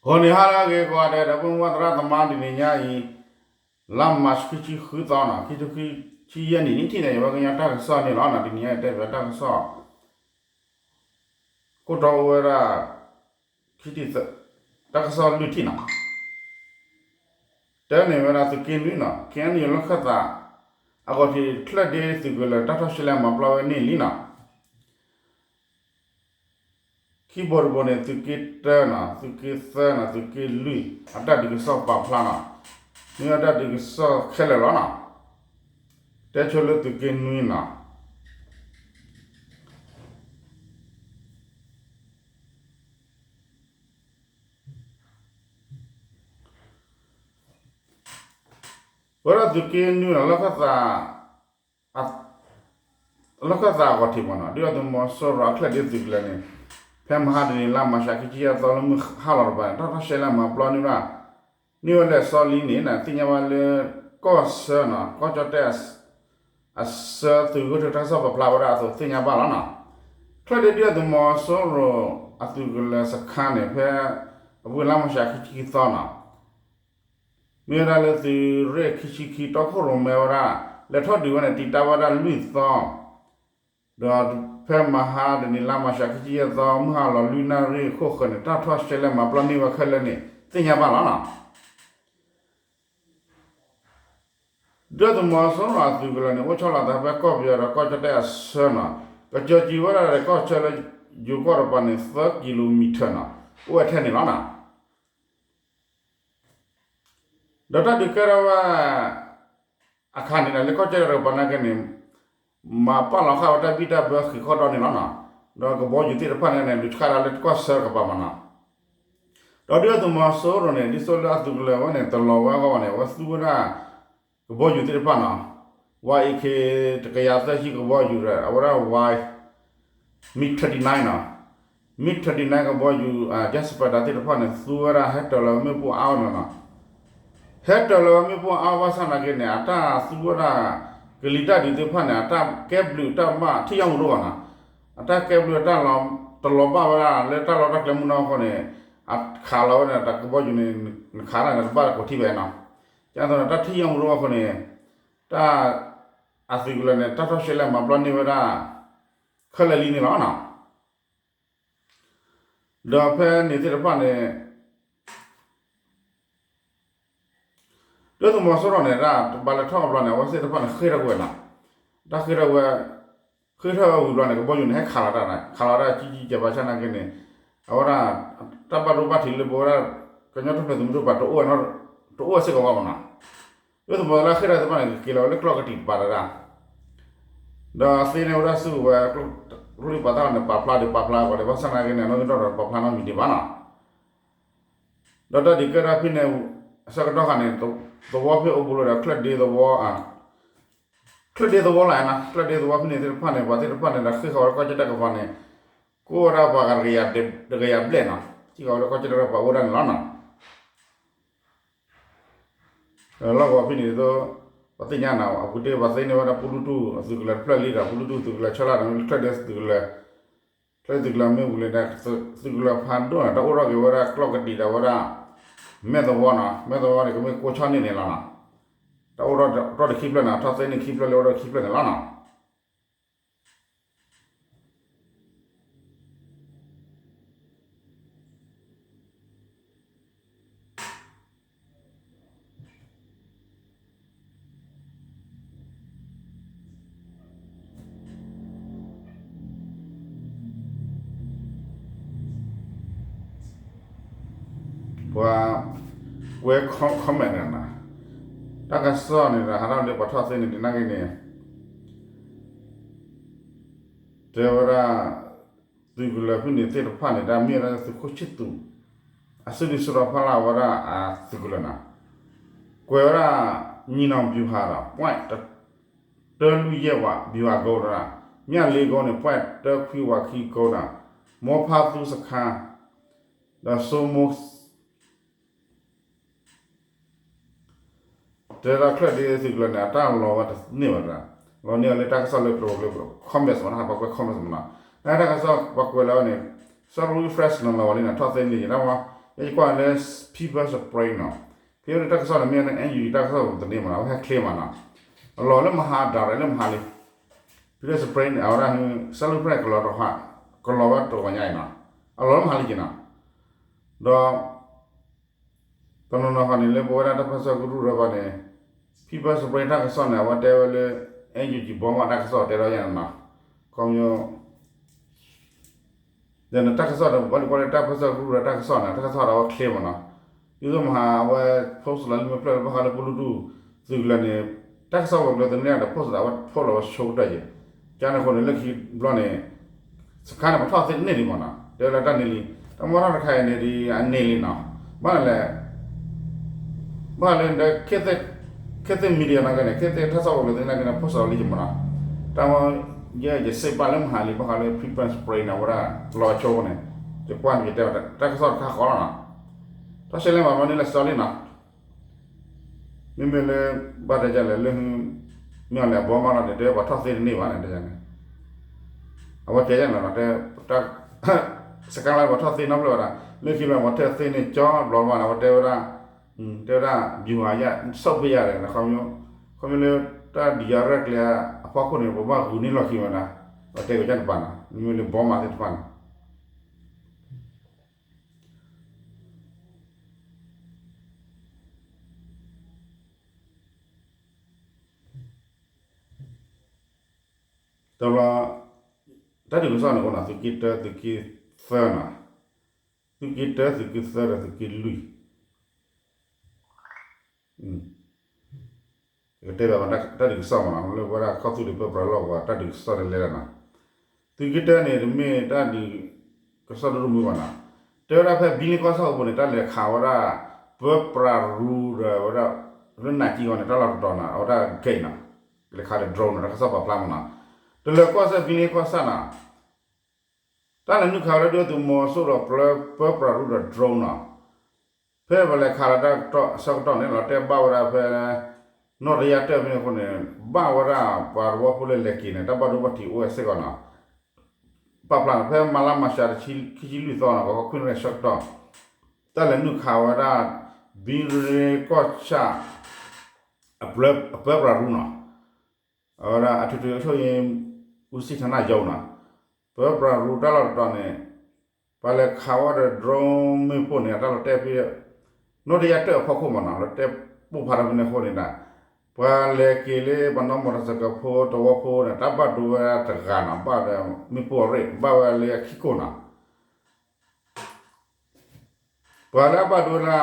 ဂီၤနံၤဟါလၢအဂ့ၤကိးဂၤဒဲး ဒီပုၢ်ဝဲၢ်သရၣ်သမါ တနံၤညါအံၤ လါမၢ်ၡး ခံဆံဃုသီနီၤ ခံဆံခံဆံယဲၢ်နံၣ် နံၣ်ထံၣ်န့ၣ် ယဝဲကညီတၢ်ကစီၣ်န့ၣ်လီၤ. တနံၤညါအံၤတဲဘၣ်တၢ်ကစီၣ် ခိၣ်တီအိၣ်ဝဲဒၣ် ခံထံၣ်သၢ တၢ်ကစီၣ်လွံၢ်ထံၣ်နီၤ တၢန့ၣ်ဝဲဒၣ်သုးက့နွံနီၤ ခ့ၣ်အဲၣ်ယူၣ် လီၢ်ခၢၣ်သး အဂီၢ်ထံးချၢၣ်ဒ့သုးကလၢၤ တၢ်ထီၣ်ရှဲလဲၣ်မၤပျီဝဲန့ၢ်လံနီၤ ခံဘိတဘိန့ၣ် သုးက့တၢနီၤ သုးက့သၢနီၤ သုးက့လွံၢ် အတၢ်ဒုးကစီၣ်ပာ်ဖျါနီၤ မ့ၢ်အတၢ်ဒုးကစီၣ်ခဲလၢာ်လီၤနီၤ တဲဆိလၢသုးက့နွံနီၤ ဝဲဒၣ်သုးက့နွံနီၤ လီၢ်ခၢၣ်သး လီၢ်ခၢၣ်သးအဂီၢ်ထံးမ့ၢ်နီၤ ဒုၣ်ဒါသုးမီၤစိရိၤအချၢၣ်ဒ့သုးကလၢၤန့ၣ် ဖဲမဟါတနံၤ လါမၢ်ၡး ခံဆံယဲၢ်သီ လၢမုၢ်ဟါလီၤတပၤန့ၣ် တၢ်ထီၣ်ရှဲလဲၣ်မၤပျီန့ၢ်ဘၣ် န့ၢ်ဝဲလၢစီလံန့ၣ် သ့ၣ်ညါဘၣ်လၢ ကီၢ်ဆၢနီၤ ကီၢ်ကၠီၣ်တဲၣ် အဆၢ သုးဂိၢ်ထၢတၢ်ကစီၣ်ပာ်ဖျါဝဲဒၣ်အသိး သ့ၣ်ညါဘၣ်လီၤနီၤ ချၢၣ်ဒ့ဒုၣ်ဒါသုးမီၤစိရိၤအသုးကလၢၤစခါန့ၣ် ဖဲအပူၤလါမၢ်ၡး ခံဆံခံသီနီၤ မ့ၢ်ဝဲဒၣ်လၢသုးရ့ၣ်ခံဆံခံ တီခိၣ်ရိၣ်မဲဝဲဒၣ် လဲၤထီၣ်ဒုးဝဲန့ၣ် တံာ်တာ်ဝဲဒၣ်လွံၢ်သီ ဒီးဖဲမဟါတနံၤ လါမၢ်ၡး ခံဆံယဲၢ်သီ မုၢ်ဟါလီၤလွံၢ်နၣ်ရံၣ်အခိၣ်ဃၢၤန့ၣ် တၢ်ထီၣ်ရှဲလဲၣ်မၤပျီန့ၢ်ဝဲခဲလၢာ်န့ၣ် သ့ၣ်ညါဘၣ်လီၤနီၤ ဒုၣ်ဒါသုးမီၤစိရိၤအသုးကလၢၤန့ၣ် အိၣ်ဆီလီၤသးဖဲကီၢ်ပယီၤဒီးကီၢ်ကၠီၣ်တဲၣ်အဆၢနီၤ ကစၢၤကံၤဝဲဒၣ်ဒီးကီၢ်ဆၢလၢယိၤကီၢ်တပၤန့ၣ် သၢကံလိမံၤထၢၣ်နီၤ အိၣ်ဝဲထဲန့ၣ်လီၤနီၤ ဒီးတၢ်ဒုးကဲထီၣ်ဝဲ အခါန့ၣ်ဒီး လၢကီၢ်ကၠီၣ်တဲၣ်တကပၤနာ်က့န့ၣ် မၤပာ်လီၤဃာ်ဝဲတၢ်ဘံၣ်တၢ်ဘၢဃ့ၢ်ခီၣ်ဒီန့ၣ်လီၤနီၤ ဒီးကဘီယူၤသ့ၣ်တဖၣ်န့ၣ်န့ၣ် လူၤဆှၣ်ဒၣ်လၢကီၢ်ဆၢတကပၤမ့ၢ်နီၤ ဒီးဒုၣ်ဒါသုးမီၤစိရိၤန့ၣ် ဒ်သိးလၢအသုးကလၢၤဝဲန့ၣ် တလီၤဝဲအဂီၢ်ဘၣ်န့ၣ် အဝဲသူဝဲဒၣ် ကဘီယူၤသ့ၣ်တဖၣ်နီၤ ဝါအ့ၣ်ခ့ တကယၤသၢဆံကဘီယူၤဒီး အဝဲဒၣ်ဝါ မံၣ် thirty nine နီၤ မံၣ် thirty nine ကဘီယူၤ jet fighter သ့ၣ်တဖၣ်န့ၣ် သူဝဲဒၣ်ဟဲတၢၤလီၤဝဲမ့ၣ်ပိၢ်အါအါန့ၣ်နီၤ ဟဲတၢၤလီၤဝဲမ့ၣ်ပိၢ်အါအါဘၣ်ဆၣ်နာ်က့န့ၣ် အတၢ်သူဝဲဒၣ် ကလံၤတၢ်ဒုးသ့ၣ်တဖၣ်န့ၣ် အတၢ်ကဲဘျုးတၢ်ဘၣ်ထံၣ်ယီၢ်မူးတအိၣ်ဘၣ်နီၤ အတၢ်ကဲဘျုးတၢ်လီၤ တလီၤဘၣ်ဝဲဒၣ်လၢတၢ်လီၢ်တၢ်ကျဲမုၢ်နီၢ်အဃိန့ၣ် အခးလီၤဝဲန့ၣ် တၢ်ကဘီယူၤန့ၣ် နခးတၢ်န့ၣ် တဘၣ်တကိးထံၣ်ဘၣ်နီၤ ကသိးန့ၣ် တၢ်ထံၣ်ယီၢ်မူးတအိၣ်အဃိန့ၣ် တၢ် အသုးကလၢၤန့ၣ် တၢ်ထီၣ်ရှဲလဲၣ်မၤပျီန့ၢ်ဝဲဒၣ် ခဲလၢာ်လံန့ၣ်လီၤနီၤ ဒီးဖဲန့ၣ်သ့ၣ်တဖၣ်န့ၣ် ဒုၣ်ဒါသုးမီၤစိရိၤန့ၣ် တၢ်ဘၣ်လဲၤထီၣ်အဘျီန့ၣ် အဝဲသ့ၣ်တဖၣ်န့ၣ် ဃ့ၢ်ထီၣ်ကွံာ်ဝဲနီၤ တၢ်ဃ့ၢ်ထီၣ်ဝဲ ဃ့ၢ်ထီၣ်ဝဲဝံၤဘျီန့ၣ် ကဘီယူၤန့ၣ် ဟဲခးလီၤတၢ်န့ၣ် ခးလီၤတၢ်ကံကံကဲဘၣ်ဆၣ်နာ်က့န့ၣ် အဝဲဒၣ် တၢ်ဘၣ်ဒိဘၣ်ထံးလၢပဝဲဒၣ် ကညီထူၣ်ဖျဲးသုးမုၢ်ဒိၣ်ပၤ တအိၣ်ဝဲစ့ၢ်ကီးဘၣ်မ့ၢ်နီၤ ဒုၣ်ဒါသုးမီၤစိရိၤလၢအဃ့ၢ်ထီၣ်သ့ၣ်တဖၣ်န့ၣ် ကက့ၤလီၤဝဲလၢကျီၢ်ကတံာ်တပၤတဒၣ် ဒီးသ့န့ၢ်ဝဲဒၣ်ဆူဝဲ ကျိချံပာ်သၣ်န့ၣ် ပာ်ဖျါဒံးပာ်ဖျါကီးဒံး ဘၣ်ဆၣ်နာ်က့န့ၣ် အနီၢ်ကီၢ်ဒီးပာ်ဖျါနီတမံၤဒံးဘၣ်နီၤ ဒီးတၢ်ဒုးကဲထီၣ်ဖဲန့ၣ် အဆၢကတီၢ်ခါန့ၣ် သဝီဖဲအိၣ်ဘူးလိာ်ဒီး ချၢၣ်ဒ့သဝီ ချၢၣ်ဒ့သဝီလီၤနီၤ ချၢၣ်ဒ့သဝီဖဲန့ၣ်သ့ၣ်တဖၣ်န့ၣ် ပှၤသ့ၣ်တဖၣ်န့ၣ်ဒီးဃ့ၢ်ဃီၤဝဲလၢကီၢ်ကၠီၣ်တဲၣ်ကပၤန့ၣ် ကအိၣ်ဝဲဒၣ်ပှၤဂၤတကယၤဘျဲၣ်နီၤ ထံၣ်ဃီၤဝဲလၢကီၢ်ကၠီၣ်တဲၣ်တကပၤအိၣ်ဒၣ်န့ၣ်လီၤနီၤ လီၢ်ကဝီၤဖဲန့ၣ်ဒ်သိး ပှၤသ့ၣ်ညါနီၤ အပူၤတ့ၢ်ပှၤသ့န့ၢ်ဝဲဒၣ်ပူလူတူၢ်သုးကလၢၤတဖျၢၣ်လံဒီး ပူလူတူၢ်သုးကလၢၤဆၢလၢ်န့ၣ် ချၢၣ်ဒ့သုးကလၢၤ ချၢၣ်ဒ့သုးကလၢၤမ့ၢ်ပူၤလံဒီး သုးကလၢၤဖးဒိၣ်နီၤ တၢ်အိၣ်ထီၣ်က့ၤဝဲဒၣ်ကျီၢ်ကတံာ်ဒီးဝဲဒၣ် မဲၢ်သဝီနီၤ မဲၢ်သဝီန့ၣ် ကမ့ၢ်ကိးဆီၣ်န့ၢ်န့ၣ်လီၤနီၤ တၢ်အိၣ်ထီၣ်တၢ်ခံဖျၢၣ်န့ၣ် ထီၣ်သ့န့ၢ်ခံဖျၢၣ်လၢအိၣ်ထီၣ်ခံဖျၢၣ်န့ၣ်လီၤနီၤ ပှၤကွဲး comment န့ၣ်နီၤ တၢ်ကစီၣ်န့ၣ်ဒီး ဟးထီၣ်လၢပှၤထီၣ်သ့န့ၢ်ဒ်နာ်က့န့ၣ် တဲဝဲဒၣ် သုးကလၢၤဖဲန့ၣ်သ့ၣ်တဖၣ်န့ၣ် တၢ်မ့ၢ်ဝဲဒၣ်သုးခိၣ်ဆံၣ်သူး အစုဒုးဆူၣ်ထီၣ်ဖီလာ်ဝဲဒၣ်အသုးကလၢၤနီၤ ကွဲးဝဲဒၣ် ညီနောင်ဗျူဟာဒီး point တၢလွံၢ်ယဲၢ်ဝး ဗျူဟာကုန်းဒီး မြလေးကုန်းန့ၣ် point တၢခွံဝးခံကုန်းဒီး မော်ဖးသူစခန်း ဒီးစိုးမိုး တဲဒၣ်ချၢၣ်ဒ့သုးကလၢၤန့ၣ် အတၢ်လီၤဝဲတန့ၢ်ဘၣ်တဒၣ် လီၤန့ၢ်အီၤလၢတၢ်ကစီၣ်လၢကျိၤကျဲ comment မ့ၢ်နီၤ ပှၤကွဲး comment မ့ၢ်နီၤ တၢ်ကစီၣ်ပှၤကွဲးလၢအီၤန့ၣ် စီၤရူ fresh နီၤလီၤဝဲလံနီၤ ထီၣ်သ့န့ၢ်ယံၤ တၢ်ဝဲ ယကွၢ်လၢ People's Spring နီၤ, ဖဲတၢ်ကစီၣ်န့ၣ် မ့ၢ် NUG တၢ်ကစီၣ်တန့ၢ်မးနီၤ, အဝဲဟဲချ့မးနီၤ, အလီၤလၢမဟါ direct လၢမဟါလံ, People's Spring န့ၣ် အဝဲဒၣ် Salween Press ကလီၤတဟါ, ကလီၤဝဲတဂီၤညါအံၤနီၤ, အလီၤလၢမဟါလံက့ၤနီၤ, ဒီး တနီၤနီၤဃီန့ၣ် လၢပဝဲဒၣ်တၢ်ပၢဆှၢကရူၢ်ဒီးဘၣ်န့ၣ် People's Spring တၢ်ကစီၣ်န့ၣ် အဝဲတဲဝဲလၢ NUG ဘီမးတၢ်ကစီၣ်တဲထီၣ်ယဲန့ၣ်နီၤ, ခီပညီ ဒီးတၢ်ကစီၣ်ဒီး ဘၣ်လံကွၢ်လၢတၢ်ပၢဆှၢကရူၢ်ဒီးတၢ်ကစီၣ်န့ၣ် တၢ်ကစီၣ်ဒီးအဝဲချ့မးနီၤ, ဒ်သိးမဟါအဝဲ post လီၤလၢမ့ၢ်ဖျၢၣ်လၢဘၣ်ဃးလၢပလူၢ်ဒူၣ်သုးကလၢၤန့ၣ် တၢ်ကစီၣ်ဝဲၤကျိၤသန့ၣ်ဒီး post ဒီးအဝဲ post လီၤဝဲဆိကတၢၢ်ယဲၢ်, ကန့ၣ်အဃိန့ၣ် လၢခံဘျီန့ၣ် စခါန့ၣ် ပထီၣ်သ့တန့ၢ်လံမးနီၤ, တဲဝဲလၢတၢ်န့ၢ်လံ, တၢ်မီၢ်ထီၣ်တခါအံၤန့ၣ်ဒ်အန့ၢ်လံနီၤ, ဘၣ်လဲၣ် ဘၣ်လၢ ခ့သ့ၣ် media နာ်က့န့ၣ် ခ့သ့ၣ်တၢ်ကစီၣ်ဝဲၤကျိၤသန့ၣ်နာ်က့န့ၣ် post လီၤလံက့ၤမးနီၤ, တၢ်မီၢ် ယဲ ယစံးဘၣ်လၢမဟါလံ ဘၣ်ဃးလၢ People's Spring န့ၣ် အဝဲဒၣ်လီၤဆိအဃိန့ၣ်, ယကွၢ်န့ၣ် ယတဲတၢ်ကစီၣ်တခါဃီလီၤနီၤ, ထီၣ်ရှဲလဲၣ်မးဘျီန့ၣ်လၢ story နီၤ မ့မ့ၢ်လၢ ဘၣ်တဲဒ်လဲၣ်လၢ မ့ၢ်အီၤလဲၣ်အဘီမးလီၤန့ၣ် တဲပှၤထီၣ်သ့တန့ၢ်ဘၣ်န့ၣ် တဲန့ၣ်, အဝဲတဲယဲၢ်န့ၣ်လီၤ, တဲ စကါလၢပှၤထီၣ်သ့နီတဖျၢၣ်ဝဲဒၣ်, လၢခံဘျီပှၤထီၣ်သ့န့ၣ်ကၠီဘျီမးန့ၣ် အဝဲတဲဝဲဒၣ်, တဲဝဲဒၣ် ဗျူဟာအရ ဆုတ်ပေးရတယ် ခီပညီလၢ တၢ်ဒုးယၤရဲၣ်ကျဲၤအဖီခိၣ်န့ၣ် ပဘၣ်ဂုာ်န့ၢ်လီၢ်ခံဝဲဒၣ်, ပှၤတဲကစၢ်တပၤနီၤ, မ့မ့ၢ်လၢဘီမးသ့ၣ်တဖၣ်န့ၣ် တဘျီ တၢ်ဒုးကစီၣ်န့ၣ်အိၣ်နီၤ, သုးက့တၢ သုးက့သၢနီၤ, သုးက့တၢ သုးက့သၢဒီးသုးက့လွံၢ်, ကတဲဘၣ်တၢ်ဒုးကစီၣ်မးနီၤ, လၢပဝဲဒၣ်ကီၢ်သူလ့ၤပၢပြးလီၢ်ကဝီၤ တၢ်ဒုးကစီၣ်တလဲလဲၣ်နီၤ, သုးက့တၢန့ၣ် တမ့ၢ်တၢ်ဒုးကစီၣ်ဒိၣ်ဒိၣ်မုၢ်မးနီၤ, တဲဝဲဒၣ်ဖဲဘံန့ၢ်ကီၢ်ဆၣ်အပူၤန့ၣ် တၢ်လဲၤခးဝဲဒၣ် ပၢပြးရူဒီးဝဲဒၣ် လၢနးကံဂီၤန့ၣ် တၢ်လီၢ်တတီၤနီၤ, အဝဲဒၣ် gate နီၤ, လဲၤခးဒီး drone နီၤ, တၢ်ကစီၣ်ပာ်ဖျါမးနီၤ, တလၢၤကီၢ်စဲၣ်ဘံန့ၢ်ကီၢ်ဆၣ်နီၤ တၢ်လဲၤနုာ်ခးဝဲဒၣ်ဒုၣ်ဒါသုးမီၤစိရိၤ ပၢပြးရူဒီး drone နီၤ, ဖဲပလဲၤခးလီၤတၢ်ဆၢကတီၢ်န့ၣ်လီၤ တဲဘၣ်ဝဲဒၣ်ဖဲ နီၣ်တယၢ်တၢၢ်ဖဲန့ၣ်အဃိန့ၣ် ဘၣ်ဝဲဒၣ်ပှၤသဝီဖိလၢလဲၤက့ၤန့ၣ် တၢ်ဘၣ်ဒိဘၣ်ထံးအိၣ်ဝဲစ့ၢ်ကီးနီၤ, ပာ်ဖျါန့ၣ် ဖဲမၤလါမၤရှး ခံဆံလွံၢ်သီနီၤ ဂီၤခီခွံနၣ်ရံၣ်ဆၢကတီၢ် တၢ်လဲၤနုာ်ခးဝဲဒၣ် ဘံန့ၢ်ကီၢ်ဆၣ် အပၢပြးရူနီၤ, အဝဲဒၣ် အထွေထွေအုပ်ချုပ်ရေးဦးစီးဌာနရုံးနီၤ, ပၢပြးရူတၢ်လီၢ်တတီၤန့ၣ် ပှၤလဲၤခးဝဲဒီး drone မ့ၣ်ပိၢ်န့ၣ် အတၢ်လီၤတဲာ်ဖဲ နီၣ်တယၢ်တၢၢ်အဖီခိၣ်မးနီၤ လီၤတဲာ်ပိၢ်ဖးထီၣ်ဖဲန့ၣ်အဃိန့ၣ်ဒီး ပှၤလဲၤက့ၤလၢပှၤနီၣ်မိၢ်တၢ်စဲးကဖိသဝီဖိန့ၣ် တၢ်ဘၣ်ဒိဝဲဒၣ်တဂၤနီၤ ဘၣ်ဒီးမ့ၣ်ပိၢ်အရ့ၣ် ဘၣ်ဝဲလၢအခံခိၣ်နီၤ ပှၤလၢအဘၣ်ဒိဝဲဒၣ်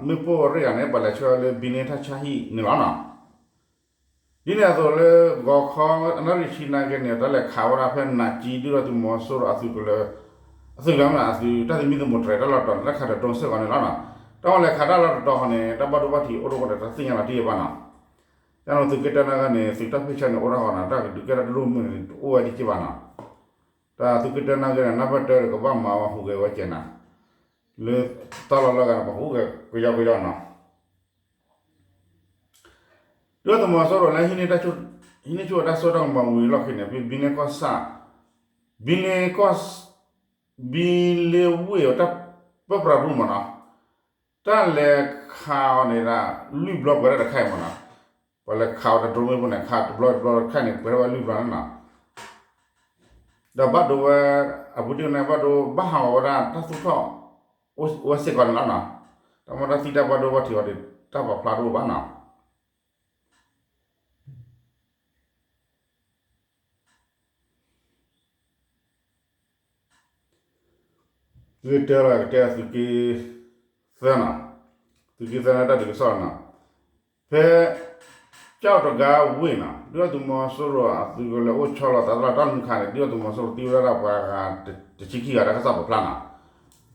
မ့ၣ်ပိၢ်အရ့ၣ်တဂၤန့ၣ် ပှၤလဲၤဆှၢလၢဘံန့ၢ်ထၣ်ဆါဟံၣ်န့ၣ်လီၤနီၤ. ဒ်န့ၣ်အသိးလၢ ဂီၤခီအနၣ်ရံၣ်ဆံနာ်က့န့ၣ် တၢ်လဲၤခးဝဲဒၣ်ဖဲနးကံ ဒုၣ်ဒါသုးမီၤစိရိၤအသုးကလၢၤ အသုးကလၢၤမ့ၢ်အသုးတၢ်သမံသမိးတြဲၤတၢ်လီၢ်တတီၤန့ၣ် တၢ်ခးဒီး drone စ့ၢ်ကီးန့ၣ်လီၤနီၤ. တၢ်ဝဲလဲၤခးတၢ်လီၢ်တတီၤဃီန့ၣ် တၢ်ဘၣ်ဒိဘၣ်ထံးအိၣ်တအိၣ်ဒီးတသ့ၣ်ညါလီၤတံၢ်ဘၣ်နီၤ. တၢ်န့ၣ်သုးက့တၢနာ်က့န့ၣ် သုးတၢ်ဖ့ၣ်ဆၢန့ၣ်အိၣ်ဒၣ်ဃီနီၤ တၢ်ကဒုးကဲထီၣ်တဒိၣ်မုၢ်န့ၣ် တအိၣ်ဝဲဒံးက့ဘၣ်နီၤ. တၢ်သုးက့တၢနာ်က့န့ၣ် နၢ်ပၢၢ်တၢဒီးကဘၣ်မၤဝဲဟူးဂဲၤဝဲကဲနီၤ လၢတၢ်လီၢ်လၢဂၤန့ၣ် ပှၤဟူးဂဲၤကယီကယီနီၤ. ဒုၣ်ဒါသုးမီၤစိရိၤလၢ ဟံးန့ၢ်ဆူၣ်တၢ်စိတၢ်ကမီၤဝံၤလီၢ်ခံန့ၣ် ဖဲဘံန့ၢ်ကီၢ်ဆၣ် ဘံန့ၢ်ကီၢ် ဘံလ့ဝ့ၢ်အတၢ်ပၢပြးရူမးနီၤ တၢ်လဲၤခးအီၤန့ၣ်ဒၣ် လွံၢ်ဘျီပှဲၤဒၣ်တခါအံၤမးနီၤ. ပှၤလဲၤခးအီၤဒီး drone မ့ၣ်ပိၢ်န့ၣ် ခးတဘျီတဘျီတခါန့ၣ် ပှဲၤထီၣ်ဝဲလွံၢ်ဘျီန့ၣ်နီၤ. ဒီးဘၣ်ဒိဝဲ အပူၤတ့ၢ်န့ၣ် ဘၣ်ဒိဘၣ်ဟးဂီၤဝဲဒၣ်တၢ်သူၣ်ထီၣ် အိၣ်ဝဲစ့ၢ်ကီးန့ၣ်လီၤနီၤ. တၢ်မ့ၢ်တၢ်သံတၢ်ဘၣ်ဒိဘၣ်ထံးအီၤဒီး တၢ်ပာ်ဖျါတအိၣ်ဘၣ်နီၤ. သုကတဲလီၤ ကတဲသုးက့သၢနီၤ, သုးက့သၢန့ၣ်တၢ်ဒုးကစီၣ်နီၤ, ဖဲ ကၠီၣ်တဂၤဝ့ၢ်နီၤ ဒုၣ်ဒါသုးမီၤစိရိၤအသုးကလၢၤအိၣ်ဆီလီၤသးတၢ်လီၢ်တၢ်နုာ်ခးန့ၣ် ဒုၣ်ဒါသုးမီၤစိရိၤသံဝဲဒၣ်ပှၤဂၤတဆံခံဂၤတၢ်ကစီၣ်ပာ်ဖျါနီၤ.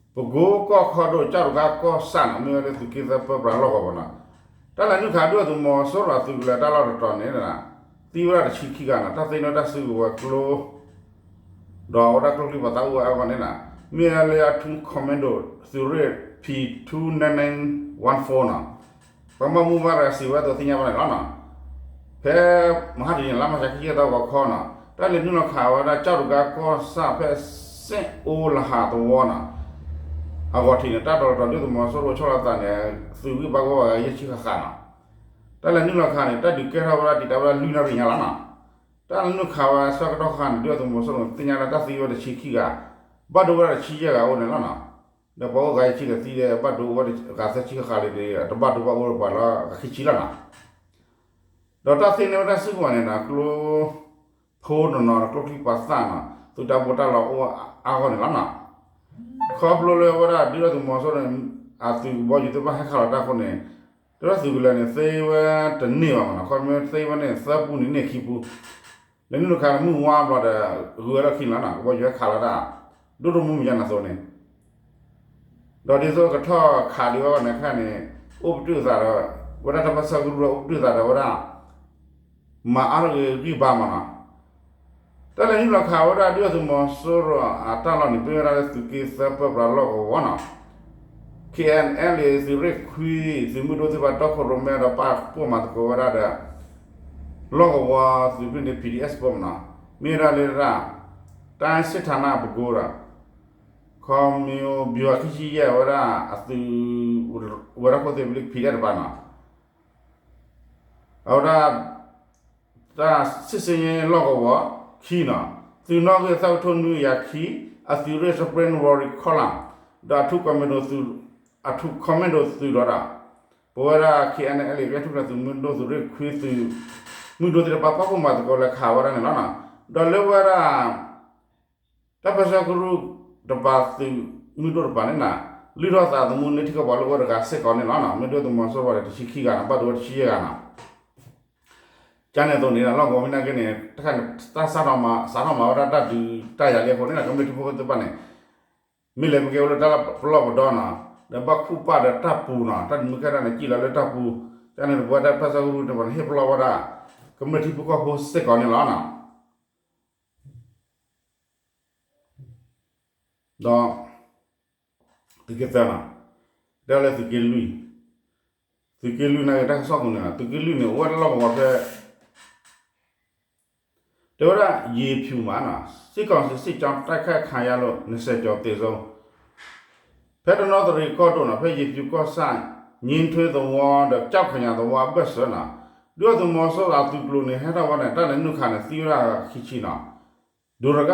ပကိကီၢ်ခီဒိၣ် ကၠီၣ်တဂၤကီၢ်ဆၣ်နီၤ မ့ၢ်ဝဲလၢသုးက့သၢပၢပြးလီၢ်ကဝီၤပူၤနီၤ, တၢ်လဲၤနုာ်ခးဒုၣ်ဒါသုးမီၤစိရိၤအသုးကလၢၤတၢ်လီၢ်တတီၤန့ၣ် သံဝဲဒၣ်တဆံခံဂၤနီၤ, တၢ်သ့ၣ်နီၣ်တၢ်စုကဝဲၤကျိ ဒီးအဝဲဒၣ်ကျိချံပှၤသးအိၣ်ဝဲအဂီၢ်န့ၣ်နီၤ, မ့ၢ်ဝဲလၢအထူ commando သုးရ့ၣ် P two nine nine one four နီၤ, ပှၤမၤမူဘၣ်ရၤစံးဝဲအသိးသ့ၣ်ညါဘၣ်န့ၣ်လီၤနီၤ. ဖဲမဟါတနံၤ လါမၤရှး ခံဆံသီ ဂီၤခီနီၤ, တၢ်လဲၤနုာ်လီၤခးဝဲဒၣ်ကၠီၣ်တဂၤကီၢ်ဆၣ်ဖဲစ့ၣ်အိလဟးသဝီနီၤ, အဂီၢ်ထံးန့ၣ် တၢ်တီၤလီၤတီၤ ဒုၣ်ဒါသုးမီၤစိရိၤဆီလီၤသးန့ၣ် သုးဂံၢ်ဘါကဝီၤဂၤယဲၢ်ဆံဃၣ်ဃၣ်နီၤ. တၢ်လဲၤနုာ်လီၤခးန့ၣ် တၢ်ဒုးကဲထီၣ်ဝဲဒၣ်တံာ်တာ်ဝဲဒၣ်လွံၢ်နၣ်ရံၣ်ညါလီၤနီၤ. တၢ်လဲၤနုာ်ခးဝဲဆၢကတီၢ်ခါန့ၣ် ဒုၣ်ဒါသုးမီၤစိရိၤန့ၣ် သ့ၣ်ညါလၢတၢ်သံဝဲတဆံခံဂၤ, ဘၣ်ဒိဝဲဒၣ်တဆံယဲၢ်ဂၤအိၣ်န့ၣ်လီၤနီၤ. ဒီးပှၤအိၣ်ဂၤယဲၢ်ဆံဒီးသံဒီး ဘၣ်ဒိဝဲဂၤသၢဆံဃၣ်ဃၣ်လံဒီး တဘၣ်ဒိဘၣ်အိၣ်ပှၤလၢအဂၤခံဆံလီၤနီၤ. ဒီးတၢ်သ့န့ၢ်ဝဲဒၣ်စုကဝဲၤန့ၣ်ဒီး ကျိဖိတနီၤနီၤ ကျိချံမျိာ်သၣ်နီၤ သုးတၢ်ဘိးတၢ်လီၤအိၣ်အါဂီၢ်န့ၣ်လီၤနီၤ. ခီဖျိလၢဝဲဒၣ်ဒုၣ်ဒါသုးမီၤစိရိၤန့ၣ် အသုးကဘီယူၤသ့ၣ်တဖၣ်ဟဲခးလီၤတၢ်အဃိန့ၣ် ဒုၣ်ဒါသုးကလၢၤန့ၣ် သ့ဝဲတန့ၢ်ဘၣ်မနီၤ. ခီမ့ၢ်သ့ဝဲန့ၣ် သၢပူန့ၣ်န့ၢ်ခံပူ လဲၤနုာ်လီၤခးမုၢ်ဝါဘျီဒီး ဂုၤဝဲလီၢ်ခံန့ၣ်လီၤနီၤ. ကဘီယူၤဟဲခးလီၤတၢ် ဒိၣ်ဒိၣ်မုၢ်မုၢ်ယါနၤသိးန့ၣ် ဒီးဒ်သိးကထီၣ်ခးဒံးဝဲအဂီၢ်န့ၣ်ခဲန့ၣ် အိၣ်ပတုာ်သးဒီး ဝဲဒၣ်တၢ်ပၢဆှၢကရူၢ်ဒီးအိၣ်ပတုာ်သးဒီးဝဲဒၣ် မၤအါထီၣ်က့ၤဂံၢ်ဘါမနီၤ. တၢ်လဲၤနုာ်လီၤခးဝဲဒၣ်ဒုၣ်ဒါသုးမီၤစိရိၤအတၢ်လီၢ်န့ၣ် မ့ၢ်ဝဲဒၣ်လၢသုးက့သၢပၢပြးလီၢ်ကဝီၤနီၤ. ခ့ၣ်အဲၣ်အဲၣ်လ့ၣ် သုးရ့ၣ်ခွံ သုးမုၢ်ဒိၣ်သ့ၣ်တဖၣ်တီခိၣ်ရိၣ်မဲဒီးပာ်ဖှိၣ်မၤသကိးဝဲဒၣ်ဒီး လီၢ်ကဝီၤသုးဖျၢၣ်န့ၣ် ပီၣ်ဒီအ့ၣ်ပၢမနီၤ. မ့ၢ်ဝဲဒၣ်လၢဒၣ် တိုင်းစစ်ဌာနချုပ်ဒီး ခီမ့ၢ် ဗျူဟာခံဆံယဲၢ် ဝဲဒၣ်အသုး ဝဲၤဒၣ်ခိၣ်သ့ၣ်ဖျၢၣ် PDF တပၤနီၤ. အဝဲဒၣ် တၢ်စစ်ဆင်ရေးလီၢ်ကဝီၤခံနီၤ, သုးနီၣ်ဂံၢ်သၢကထိနွံကယၤခံ, အသုးရ့ၣ် Spring Warrior Column ဒီးအထူးကွန်မန်ဒိုသုး, အထူးကွန်မန်ဒိုသုးဒီး ပဝဲဒၣ် ခ့ၣ်အဲၣ်အဲၣ်လ့ၣ် ကဲထူၣ်ဖျဲးသုးမုၢ်ဒိၣ် သုးရ့ၣ်ခွံ သုးမုၢ်ဒိၣ်သ့ၣ်တဖၣ် ပာ်ဖှိၣ်မၤသကိးလၢခးဝဲဒၣ်န့ၣ်လီၤ. ဒီးလၢဝဲဒၣ် တၢ်ပၢဆှၢကရူၢ်တပၤ သုးမုၢ်ဒိၣ်တပၤန့ၣ်နီၤ, လုၢ်ထီၣ်သးသမူန့ၢ်ထံကီၢ်ပှၤလၢအိၣ်တဂၤစ့ၢ်ကီးန့ၣ်လီၤ. မ့ၢ်ဒုၣ်ဒါသုးမီၤစိရိၤန့ၣ် တဆံခံဂၤနီၤ, ဘၣ်ဒိဝဲတဆံယဲၢ်ဂၤနီၤ. ကန့ၣ်အသိးန့ၣ် လီၢ်ကဝီၤမ့ၢ်နာ်က့န့ၣ် တခါန့ၣ် တၢ်စးထီၣ်မၤ, စးထီၣ်မၤဝဲဒၣ်တၢ်ဒုးတၢ်ယၤလံအဃိန့ၣ် ကမျၢၢ်ထံဖိကီၢ်ဖိသ့ၣ်တဖၣ်န့ၣ် မ့ၢ်လဲၤမ့ၢ်ကဲအိၣ်လၢတၢ်ပလီၢ်ပဒီနီၤ, ဒီးဘၣ်ခူၣ်ပာ်ဒီးတၢ်ပူၤနီၤ, တၢ်ဒုးမ့ၢ်ကဲဒၣ်န့ၣ် ကံၣ်လီၤလၢတၢ်ပူၤ, ကန့ၣ်တပဝဲဒၣ်တၢ်ပၢဆှၢကရူၢ်န့ၣ် ပှၤန့ၣ်ဟ့ၣ်ပလီၢ်ဝဲဒၣ် ကမျၢၢ်ထံဖိကီၢ်ဖိစ့ၢ်ကီးန့ၣ်လီၤနီၤ. ဒီး သုးက့သၢနီၤ, တဲလၢသုးက့လွံၢ်, သုးက့လွံၢ်နာ်က့တၢ်ကစီၣ်ပူၤန့ၣ်နီၤ, သုးက့လွံၢ်န့ၣ် အိၣ်ဝဲဒၣ်လီၢ်ကဝီၤဖဲ တဲဝဲဒၣ် ရေဖြူမှာ စစ်ကောင်စီစစ်ကြောင်း တိုက်ခိုက်ခံရလို့ နှစ်ဆယ်ကျော်သေဆုံး ဖဲတနီသရံၣ်ကီၢ်ဒိၣ်နီၤ, ဖဲရေဖြူကီၢ်ဆၣ် ငြိမ်းထွေးသဝီဒီး ကျောက်ခညသဝီအဘၢၣ်စၢၤနီၤ, ဒုၣ်ဒါသုးမီၤစိရိၤအသုးကျိၤန့ၣ် ဟဲထီၣ်ဝဲန့ၣ် တၢ်လဲၤနုာ်ခးန့ၣ် သံဝဲဒၣ်ခံဆံနီၤ, ဒိးရကၣ်သုးကျိၤ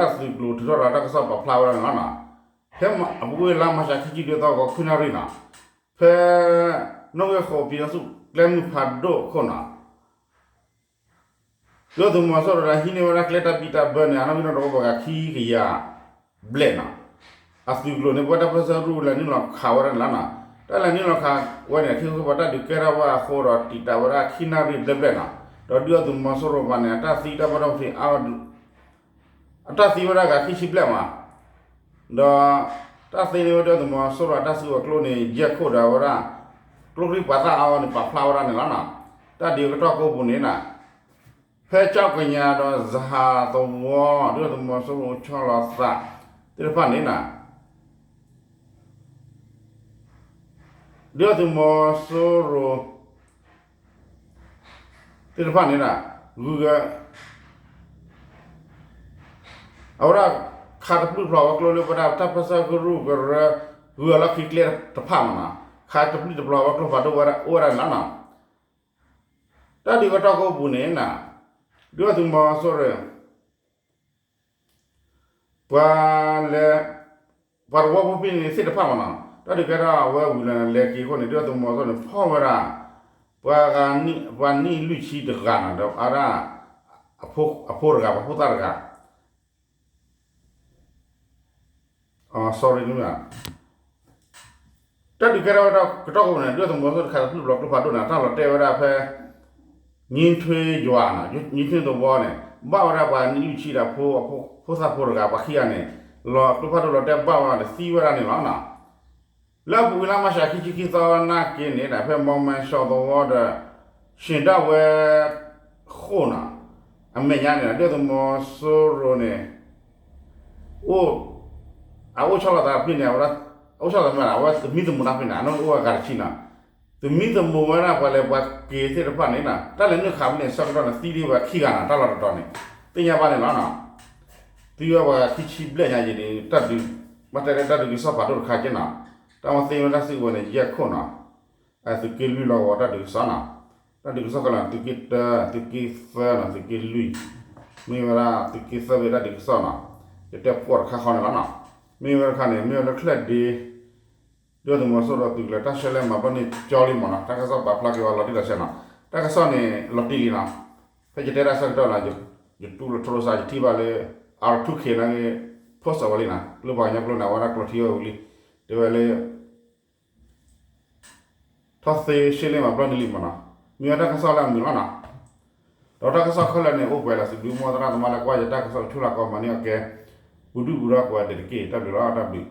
ထုးထီၣ်ဒီးတၢ်ကစီၣ်ပာ်ဖျါဝဲဒၣ်န့ၣ်လီၤနီၤ. ဖဲအပူၤကွံာ်လါမၤရှးခံဆံဒုသီ ဂီၤခွံနၣ်ရံၣ်နီၤ, ဖဲ နီၣ်ဂံၢ်ဃိး ပြည်ထောင်စုကျဲမုၢ်ဖးဒိၣ်အခိၣ်နီၤ ဒုၣ်ဒါသုးမီၤစိရိၤဒီးဟံးန့ၢ်ဝဲဒၣ်ကျဲတၢ်ဘံၣ်တၢ်ဘၢန့ၣ် အနီၣ်ဂံၢ်နီၣ်ဒွးအိၣ်ပှၤဂၤခံကယၤဘျဲၣ်နီၤ, အသုးကျိၤန့ၣ် ပဝဲတၢ်ပၢဆှၢကရူၢ်လဲၤနုာ်လီၤခးဝဲဒၣ်န့ၣ်လီၤနီၤ. တၢ်လဲၤနုာ်လီၤခးဝဲန့ၣ် ထံဖိကီၢ်ဖိတၢ်ဒုးကဲထီၣ်ဝဲအဃိဒီး တံာ်တာ်ဝဲဒၣ်ခံနၣ်ရံၣ်ဘျဲၣ်ဘျဲၣ်နီၤ, ဒီးဒုၣ်ဒါသုးမီၤစိရိၤပှၤန့ၣ် အတၢ်သံတၢ်ဘၣ်ဒိဘၣ်ထံးအါ အတၢ်သံဝဲဒၣ်ဂၤခံဆံဘျဲၣ်မး, ဒီးတၢ်သ့န့ၢ်ဝဲဒၣ်သုးမီၤစိရိၤအတၢ်စုကဝဲၤကျိန့ၣ် ယဲၢ်ခိၣ်ဒီးဝဲဒၣ် ကျိချံမျိာ်သၣ်အါအီၤန့ၣ် ပာ်ဖျါဝဲဒၣ်န့ၣ်လီၤနီၤ. တၢ်ဒုးကတီၢ်ကိးပူၤန့ၣ်နီၤ, ဖဲကၠီကညးဒီးစဟးသဝီ ဒုၣ်ဒါသုးမီၤစိရိၤဆီလီၤသးသ့ၣ်တဖၣ်န့ၣ်နီၤ ဒုၣ်ဒါသုးမီၤစိရိၤသ့ၣ်တဖၣ်န့ၣ်နီၤ, ဂုၤဂၤ အဝဲဒၣ်ခးတပျုၢ်တပျီၤဝဲကျိလၢပဝဲဒၣ်တၢ်ပၢဆှၢကရူၢ်ကရၢ ဂုၤဂၤလီၢ်ခံကျဲတဖၣ်မးနီၤ, ခးတပျုၢ်တပျီၤဝဲကျိဖးဒိၣ်ဝဲဒၣ်အိၣ်ဝဲဒၣ်န့ၣ်လီၤနီၤ. တၢ်ဒုးကတီၢ်ကိးပူၤန့ၣ်နီၤ, ဒုၣ်ဒါသုးမီၤစိရိၤ ပှၤလဲၤ ပှၤတဝီဖိဖဲန့ၣ်သ့ၣ်တဖၣ်မးနီၤ, တၢ်ဒုးကဲထီၣ်အဝဲဝံၤလီၤန့ၣ် လဲၤက့ၤအဃိန့ၣ် ဒုၣ်ဒါသုးမီၤစိရိၤန့ၣ် ဖီၣ်ဝဲဒၣ် ပှၤဂၤနံၣ် ပှၤနံၣ်လွံၢ်ဆံတဂၤနီၤ, ဒီးအဝဲဒၣ် အဖိတဂၤ ပှၤဖိသၣ်တဂၤ sorry တၢ်ဒုးကဲထီၣ်ဝဲဒၣ်ကတီၢ်ကိးပူၤန့ၣ် ဒုၣ်ဒါသုးမီၤစိရိၤတခးတပျုၢ်တပျီၤကျိဖးဒိၣ်န့ၣ် တၢ်လီၤတဲာ်ဝဲဒၣ်ဖဲ ငြိမ်းထွေးရွာနီၤ, ငြိမ်းထွေးသဝီန့ၣ် ဘၣ်ဝဲဒၣ်ပှၤနံၣ်လွံၢ်ဆံဒီး ဖိသၣ်ဖိတဂၤ ပှၤခံဂၤန့ၣ် လီၤကျိဖးဒိၣ်လီၤတဲာ်ဘၣ်ဝဲဒၣ်န့ၣ် သံဝဲဒၣ်န့ၣ်လီၤနီၤ. လၢအပူၤကွံာ်လါမၤရှးခံဆံခံသီနာ်က့န့ၣ် ဖဲမီၤမဲၣ်စီၤသဝီဒီး ရှ့ၣ်ဒၣ်ဝဲဃိၣ်နီၤ အမဲာ်ညါန့ၣ် ဒုၣ်ဒါသုးမီၤစိရိၤန့ၣ် အိၣ် အအိၣ်ဆီလီၤသးဖဲန့ၣ် အဝဲဒၣ် အအိၣ်ဆီလီၤသးမ့ၢ်ဒၣ် အဝဲသမံသမိးတၢ်ဖဲန့ၣ် အနီၢ်အိၣ်အဂၤတဆံနီၤ, သမံသမိးဝဲဒၣ်ပှၤလဲၤပှၤက့ၤသ့ၣ်တဖၣ်န့ၣ်နီၤ, တၢ်လဲၤနုာ်ခးဖဲန့ၣ် ဆၢကတီၢ်န့ၣ် သံဒံးဝဲခံဂၤနီၤ, တၢ်လီၢ်တတီၤန့ၣ် သ့ၣ်ညါဘၣ်န့ၣ်လီၤနီၤ. သံဝဲပှၤခံဆံဘျဲၣ်ညါယံၤန့ၣ် တၢ်ဒုး ဘၣ်တဲလၢတၢ်ဒုးကစီၣ်ဖးဒိၣ်တခါက့နီၤ. တၢ်မ့ၢ်သ့ၣ်ညါလၢတၢ်စုကဝဲၤန့ၣ် ယဲၢ်ခိၣ်နီၤ, အသုးက့လွံၢ်လီၤဂီၤတၢ်ဒုးကစီၣ်နီၤ, တၢ်ဒုးကစီၣ်ခဲလၢာ်န့ၣ် သုးက့တၢ သုးက့သၢနီၤ သုးက့လွံၢ်, မ့ၢ်ဝဲဒၣ်သုးက့သၢဘ့ၣ်တၢ်ဒုးကစီၣ်နီၤ, ယတဲပှီၢ်တခါဃီန့ၣ်လီၤနီၤ, မ့ၢ်ဝဲတခါန့ၣ် မ့ၢ်ဝဲလၢချၢၣ်ဒ့ ဒုၣ်ဒါသုးမီၤစိရိၤသုးကလၢၤတၢ်ရှဲလဲမၤဘျီၣ်န့ၢ်ကၠီလံမ့ၢ်နီၤ, တၢ်ကစီၣ်ပာ်ဖျါက့ၤဝဲလီၤတံၢ်လီၤဆဲးနီၤ, တၢ်ကစီၣ်န့ၣ်လီၤတံၢ်လံနီၤ, ဖဲယတဲတၢ်ဆၢကတီၢ်နီၤ, ယတူၢ်လီၤထိရူစါ ယထံၣ်ဘၣ်လၢ R two K န့ၣ်ဂ့ၤ post အီၤဝဲလံနီၤ, ကျိပှၤကညီကျိန့ၣ် အဝဲဒၣ်ကျိထံဝဲဝံၤလံ, တဲဝဲလၢ ထီၣ်သ့ရှဲလဲမၤဘျီၣ်န့ၢ်လံမ့ၢ်နီၤ, မ့ၢ်ဝဲတၢ်ကစီၣ်လၢအမုာ်လီၤနီၤ, ဒီးတၢ်ကစီၣ်ခဲလၢာ်န့ၣ် အိၣ်ပှဲၤလီၤ စံးဘျုးမိၢ်သရၣ်သမါလၢကွၢ်ယတၢ်ကစီၣ်ဆူၣ်လၢကီၢ်မၤန့ၢ်အီၣ်ကဲ ပူၤဒုၣ်ပူၤဒါကိးဂၤဒဲးတက့ၢ် တၢ်ဘျုးလီၤ တၢ်ဘျုး